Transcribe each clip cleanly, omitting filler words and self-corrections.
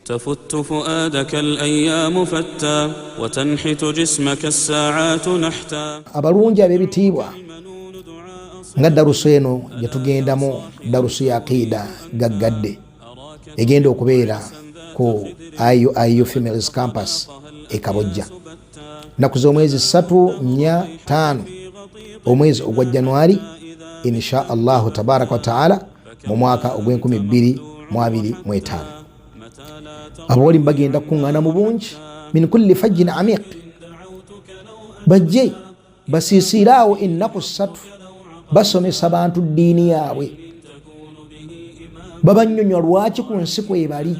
تفت فؤادك الأيام فتا وتنحت جسمك الساعات نحتا. Abalungi ab'ebitiibwa, nga darusu eno gye tugendamu, darusu ya aqiida gaggadde egenda okubeera ku IUIU Females Campus e Kabojja, nnaku z'omwezi 3, 4, 5, omwezi ogwa Januari, insha Allahu tabaraka wataala, mu mwaka ogw'2025. Abawalimu bagenda kukuŋŋaana mu bungi min kulli fajjin amiq, bajje basiisiire awo ennaku 3, basomesa bantu ddiini yaabwe, babanyonywa lwaki ku nsi kwebali,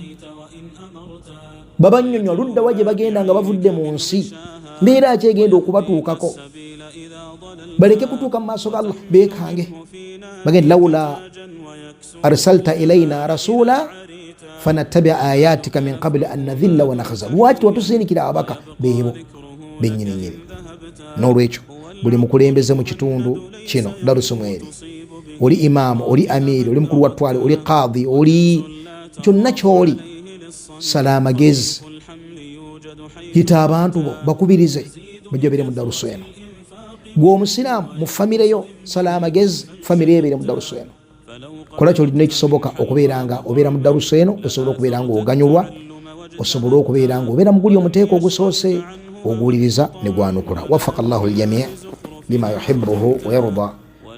babanyonywa luddawa gye bagenda nga bavudde mu nsi, mbeera ki egenda okubatuukako, baleke kutuuka mu maaso ga Allah bekange bagende laula arsalta ilaina rasula fanattabia ayatika min qabli an nadhilla wa nakhza, lwaki tewatusindikira ababaka beebo benyininyini. N'olwekyo buli mukulembeze mu kitundu kino, darusu mweri, oli imaamu, oli amiiri, oli mukulu wa twale, oli qaadi, oli kyonna kyoli, sala amagezi, yita abantu bo, bakubirize bajja beere mu darusu eno. Gwe omusiraamu mu famire yo, sala amagezi, famire yo ebeere mu darusu eno. Kola kyolina ekisoboka okubeera nga obeera mu darusu eno, osobole okubeera nga oganyulwa, osobole okubeera nga obeera muguli omuteeko ogusoose oguwuliriza ne gwanukula. Wafaka llahu ljamii lima yuhibuhu wayarda,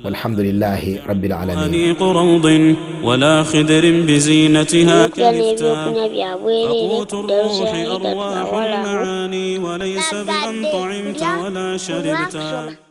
walhamdulillahi rabbil alamin. أنيق روض ولا خدر بزينتها Ebyokulya كلفتا n'ebyokunywa bya bwereere فقوت ku darusu الروح ya أرواح Aqiidatul Walahu. المعاني وليس بأن Bagadde طعمت kulya ولا kunywa شربتا. kusoma.